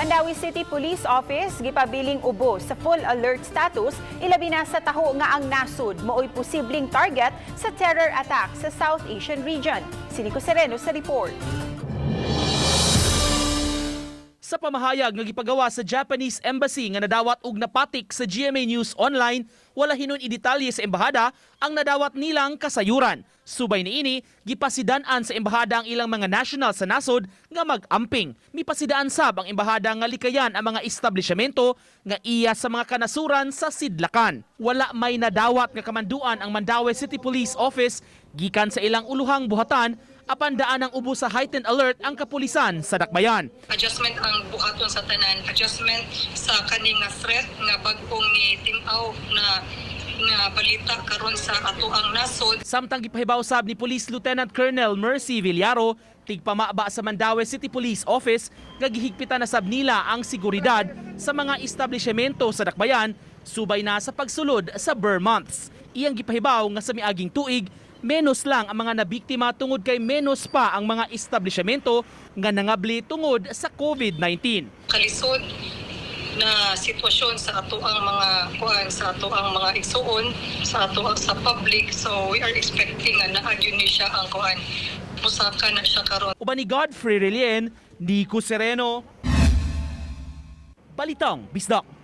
Mandaue City Police Office gipabiling ubo sa full alert status, ilabi na sa taho nga ang nasud maoy posibleng target sa terror attack sa South Asian region. Si Nico Sereno sa report. Sa pamahayag nga gipagawa sa Japanese Embassy nga nadawat og napatik sa GMA News Online, wala hinon idetalye sa embahada ang nadawat nilang kasayuran. Subay niini, gipasidan-an sa embahada ang ilang mga national sa nasod nga mag-amping. Mipasidaan sab ang embahada nga likayan ang mga establishmento nga iya sa mga kanasuran sa sidlakan. Wala may nadawat nga kamanduan ang Mandaue City Police Office gikan sa ilang uluhang buhatan, apan daan ang ubo sa heightened alert ang kapulisan sa dakbayan. Adjustment ang buhaton sa tanan, adjustment sa kaning nga threat nga bag-ong ni tim-aw na nga balita karon sa atoang nasod. Samtang gipahibaw sab ni Police Lieutenant Colonel Mercy Villaro, tigpamaba sa Mandaue City Police Office, nga gihigpitan na sab nila ang seguridad sa mga establishmento sa dakbayan subay na sa pagsulod sa ber months. Iyang gipahibaw nga sa miaging tuig, menos lang ang mga nabiktima tungod kay menos pa ang mga establishmento nga nangabli tungod sa COVID-19. Kalisod na sitwasyon sa atoang mga kuan, sa atoang mga igsuon, sa atoang sa public, so we are expecting nga naa gyud ni siya ang kuan, musaka na siya karon. Uban ni Godfrey Relien, Nico Sereno. Balitang Bisdak.